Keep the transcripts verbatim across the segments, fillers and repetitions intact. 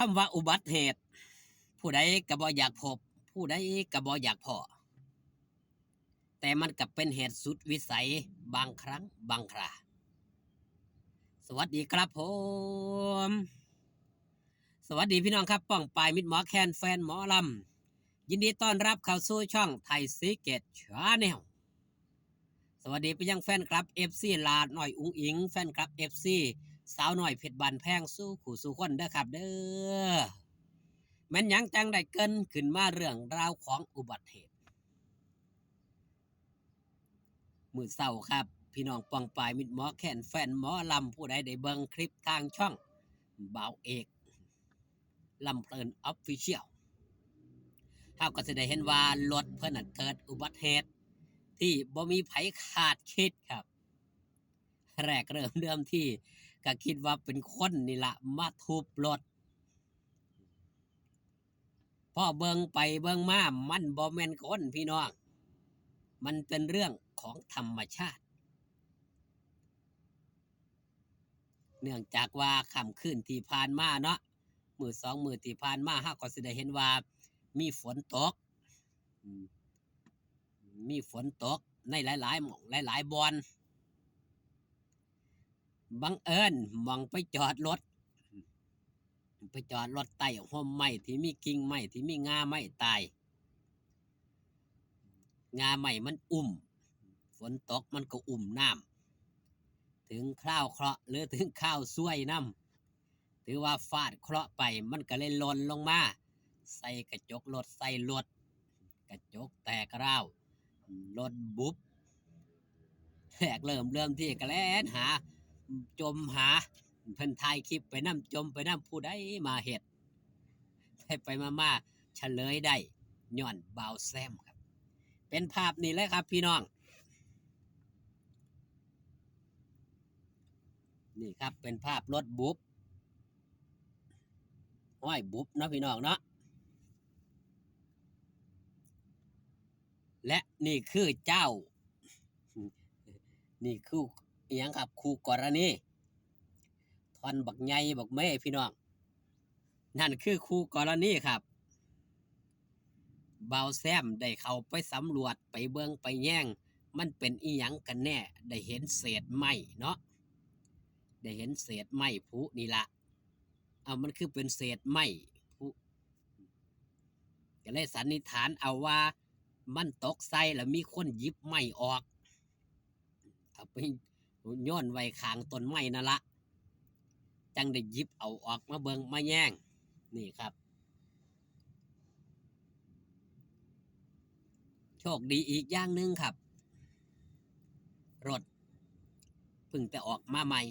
คำว่าอุบัติเหตุ ผู้ใดก็บ่อยากพบ ผู้ใดก็บ่อยากพ้อ แต่มันก็เป็นเหตุสุดวิสัยบางครั้งบางครา สวัสดีครับผม สวัสดีพี่น้องครับ ป้องปายมิตรหมอแคนแฟนหมอลำ ยินดีต้อนรับเข้าสู่ช่องไทยซีเกตชาแนล สวัสดีไปยังแฟนคลับ เอฟซี หลาน้อยอุ๋งอิ๋ง แฟนคลับ เอฟซี สาวน้อยเพชรบ้านแพง สู่คู่สู่คนเด้อครับเด้อ แม่นหยังจังได้เกริ่นขึ้นมาเรื่องราวของอุบัติเหตุ มื้อเช้าครับ พี่น้องป้องปายมิตรหมอแคนแฟนหมอลำ ผู้ใดได้เบิ่งคลิปทางช่องบ่าวเอกลำเพลิน Official เฮาก็สิได้เห็นว่ารถเพิ่นน่ะเกิดอุบัติเหตุที่บ่มีไผคาดคิดครับ แรกเริ่มเดิมทีก็คิดว่าเป็นคนนี่ละมาทุบรถ พอเบิ่งไปเบิ่งมามันบ่แม่นคนพี่น้อง มันเป็นเรื่องของธรรมชาติ เนื่องจากว่าค่ำคืนที่ผ่านมาเนาะ มื้อสองมื้อที่ผ่านมา เฮาก็สิได้เห็นว่ามีฝนตก อืม มีฝนตกในหลายๆ หม่องหลายๆ บ่อน บังเอิญหม่องไปจอดรถ ไปจอดรถใต้ฮ่มไม้ที่มีกิ่งไม้ที่มีง่าไม้ตาย ง่าไม้มันอุ้ม ฝนตกมันก็อุ้มน้ำ ถึงคราวเคราะห์หรือถึงคราวซวยนำ ถือว่าฟาดเคราะห์ไป มันก็เลยหล่นลงมา ใส่กระจกรถ ใส่รถ กระจกแตกร้าว รถบุบ แรกเริ่มเริ่มที่ก็แล่นหา จมหา เพิ่นถ่ายคลิปไปนำ จมไปนำ ผู้ใดมาเฮ็ด ไปไปมามาเฉลยได้ ย้อนบ่าวแซมครับ เป็นภาพนี่เลยครับพี่น้อง นี่ครับ เป็นภาพรถบุบ ห้อยบุบเนาะพี่น้องเนาะ และนี่คือเจ้า นี่คืออิหยังครับ คู่กรณี ท่อนบักใหญ่บักเม่พี่น้อง นั่นคือคู่กรณีครับ บ่าวแซมได้เข้าไปสำรวจ ไปเบิ่งไปแยง มันเป็นอีหยังกันแน่ ได้เห็นเศษไม้เนาะ ได้เห็นเศษไม้ผุนี่ละ เอามันคือเป็นเศษไม้ผุ ก็เลยสันนิษฐานเอาว่ามันตกใส่แล้วมีคนหยิบไม้ออก เอาไปโยนไว้ข้างต้นไม้นั่นละ จังได้หยิบเอาออกมาเบิ่งมาแยง นี่ครับ โชคดีอีกอย่างหนึ่งครับ รถเพิ่งแต่ออกมาใหม่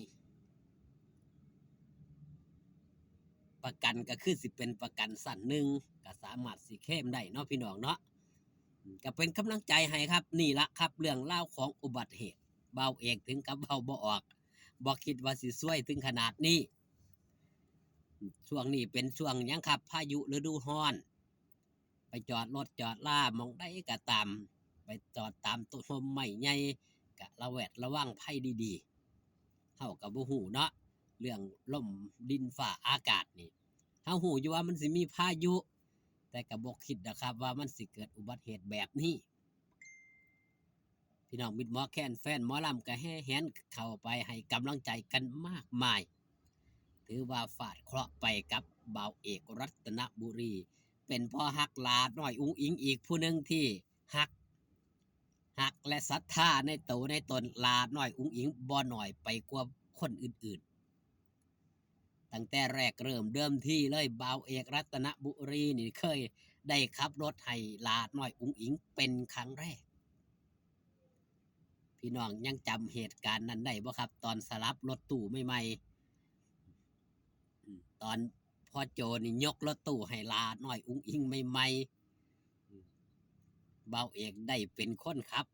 ประกันก็คือสิเป็นประกันชั้นหนึ่ง ก็สามารถสิเคลมได้เนาะพี่น้องเนาะ ก็เป็นกำลังใจให้ครับ นี่ละครับ เรื่องราวของอุบัติเหตุ บ่าวเอกถึงกับเว้าบ่ออก บ่คิดว่าสิซวยถึงขนาดนี้ ช่วงนี้เป็นช่วงหยังครับ พายุฤดูร้อน ไปจอดรถจอดลาหม่องใดก็ตาม ไปจอดตามต้นฮ่มไม้ใหญ่ ก็ระแวดระวังภัยดีๆ เฮาก็บ่ฮู้เนาะ เรื่องลมดินฟ้าอากาศนี่ เฮาฮู้อยู่ว่ามันสิมีพายุ แต่ก็บ่คิดดอกครับว่ามันสิเกิดอุบัติเหตุแบบนี้ พี่น้องมิตรหมอแคนแฟนหมอลำก็แห่แหนเข้าไปให้กำลังใจกันมากมาย ถือว่าฟาดเคราะห์ไปกับบ่าวเอกรัตนบุรี เป็นพ่อฮักหลาน้อยอุ๋งอิ๋งอีกผู้หนึ่งที่ฮัก ฮักและศรัทธาในโตในตนหลาน้อยอุ๋งอิ๋งบ่น้อยไปกว่าคนอื่นๆ ตั้งแต่แรกเริ่มเดิมทีเลย บ่าวเอกรัตนบุรีนี่เคยได้ขับรถให้หลาน้อยอุ๋งอิ๋งเป็นครั้งแรก พี่น้องยังจำเหตุการณ์นั้นได้บ่ครับ ตอนสลับรถตู้ใหม่ๆ อืม ตอนพ่อโจนี่ยกรถตู้ให้หลาน้อยอุ๋งอิ๋งใหม่ๆ อืม บ่าวเอกได้เป็นคนขับ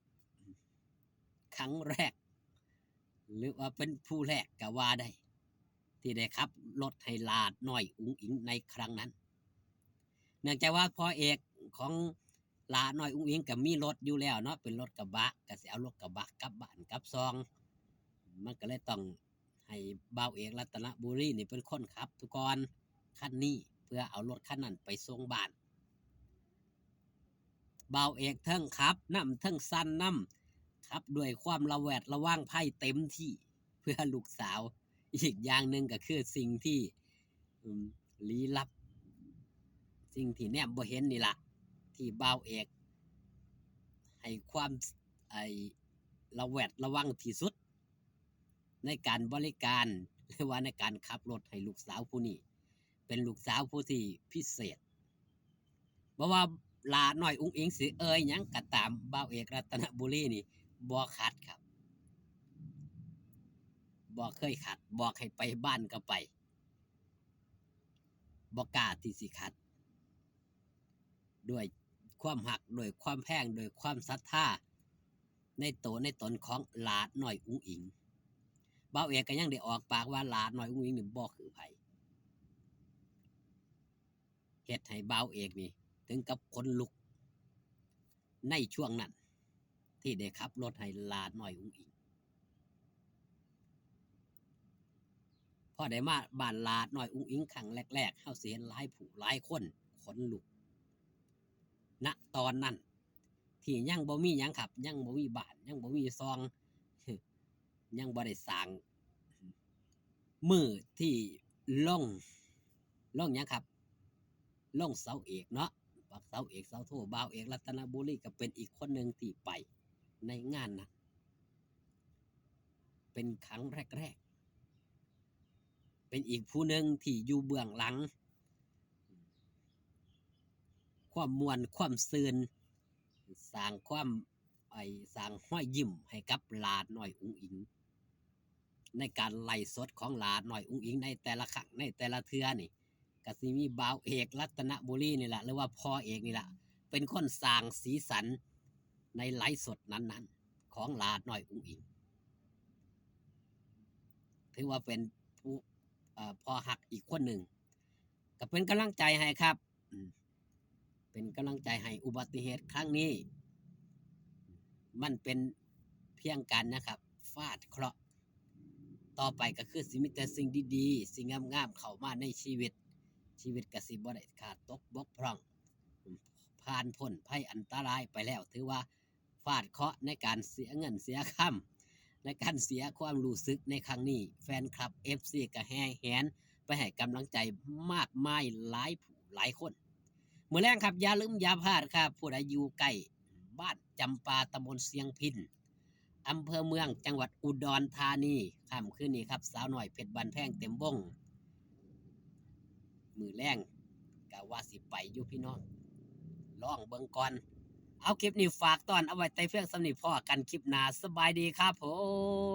ครั้งแรก หรือว่าเป็นผู้แรกก็ว่าได้ ที่ได้ขับรถให้หลาน้อยอุ๋งอิ๋งในครั้งนั้น เนื่องจากว่าพ่อเอกของหลาน้อยอุ๋งอิ๋งก็มีรถอยู่แล้วเนาะ เป็นรถกระบะ ก็สิเอารถกระบะกลับบ้านกลับซอง มันก็เลยต้องให้บ่าวเอกรัตนบุรีนี่เป็นคนขับทุกคน คันนี้ เพื่อเอารถคันนั้นไปส่งบ้าน บ่าวเอกเทิงขับนำเทิงสั่นนำ ขับด้วยความระแวดระวังภัยเต็มที่ เพื่อลูกสาว อีกอย่างหนึ่งก็คือสิ่งที่ อืม ลี้ลับ สิ่งที่แนมบ่เห็นนี่ละ ที่บ่าวเอกให้ความ ไอ้ ระแวดระวังที่สุด ในการบริการ หรือว่าในการขับรถให้ลูกสาวผู้นี้ เป็นลูกสาวผู้ที่พิเศษ บ่ว่าหล้าน้อยอุ๋งอิ๋งสิเอ่ยหยังก็ตาม บ่าวเอกรัตนบุรีนี่บ่ขัดครับ บ่เคยขัด บอกให้ไปบ้านก็ไป บ่กล้าที่สิขัด ด้วยความฮัก ด้วยความแพง ด้วยความศรัทธา ในโตในตนของหล้าน้อยอุ๋งอิ๋ง บ่าวเอกก็ยังได้ออกปากว่าหล้าน้อยอุ๋งอิ๋งนี่บ่คือไผ เฮ็ดให้บ่าวเอกนี่ถึงกับขนลุก ในช่วงนั้น ที่ได้ขับรถให้หล้าน้อยอุ๋งอิ๋ง พอได้มาบ้านหล้าน้อยอุ๋งอิ๋งครั้งแรกๆ เฮาสิเห็นหลายผู้หลายคนขนลุก ณ ตอนนั้น ที่ยังบ่มีหยังครับ ยังบ่มีบ้าน ยังบ่มีซอง ยังบ่ได้สร้าง มื้อที่ลง ลงหยังครับ ลงเสาเอกเนาะ ปักเสาเอกเสาโท บ่าวเอกรัตนบุรีก็เป็นอีกคนหนึ่งที่ไปในงานนั้น เป็นครั้งแรกๆ เป็นอีกผู้หนึ่งที่อยู่เบื้องหลัง ความม่วนความซื่น สร้างความ ไอ้ สร้างรอยยิ้มให้กับหล้าน้อยอุ๋งอิ๋ง ในการไลฟ์สดของหล้าน้อยอุ๋งอิ๋งในแต่ละครั้ง ในแต่ละเทื่อนี่ ก็สิมีบ่าวเอกรัตนบุรีนี่แหละ หรือว่าพ่อเอกนี่แหละ เป็นคนสร้างสีสันในไลฟ์สดนั้นๆ ของหล้าน้อยอุ๋งอิ๋ง ถือว่าเป็นผู้ เอ่อ พ่อฮักอีกคนหนึ่ง ก็เป็นกำลังใจให้ครับ อืม เป็นกำลังใจให้อุบัติเหตุครั้งนี้ มันเป็นเพียงการนะครับ ฟาดเคราะห์ ต่อไปก็คือสิมีแต่สิ่งดีๆ สิ่งงามๆ เข้ามาในชีวิต ชีวิตก็สิบ่ได้ขาดตกบกพร่อง ผ่านพ้นภัยอันตรายไปแล้ว ถือว่าฟาดเคราะห์ในการเสียเงินเสียคำ ในการเสียความรู้สึกในครั้งนี้ แฟนคลับ เอฟซี ก็แห่แหนไปให้กำลังใจมากมายหลายผู้หลายคน มื้อแลงครับ อย่าลืมอย่าพลาดครับ ผู้ใดอยู่ใกล้บ้านจำปา ตำบลเชียงพิน อำเภอเมือง จังหวัดอุดรธานี ค่ำคืนนี้ครับ สาวน้อยเพชรบ้านแพงเต็มวง มื้อแลงก็ว่าสิไปอยู่พี่น้อง ลองเบิ่งก่อน เอาคลิปนี้ฝากต้อนเอาไว้แต่เพียงส่ำนี้ พ้อกันคลิปหน้า สบายดีครับผม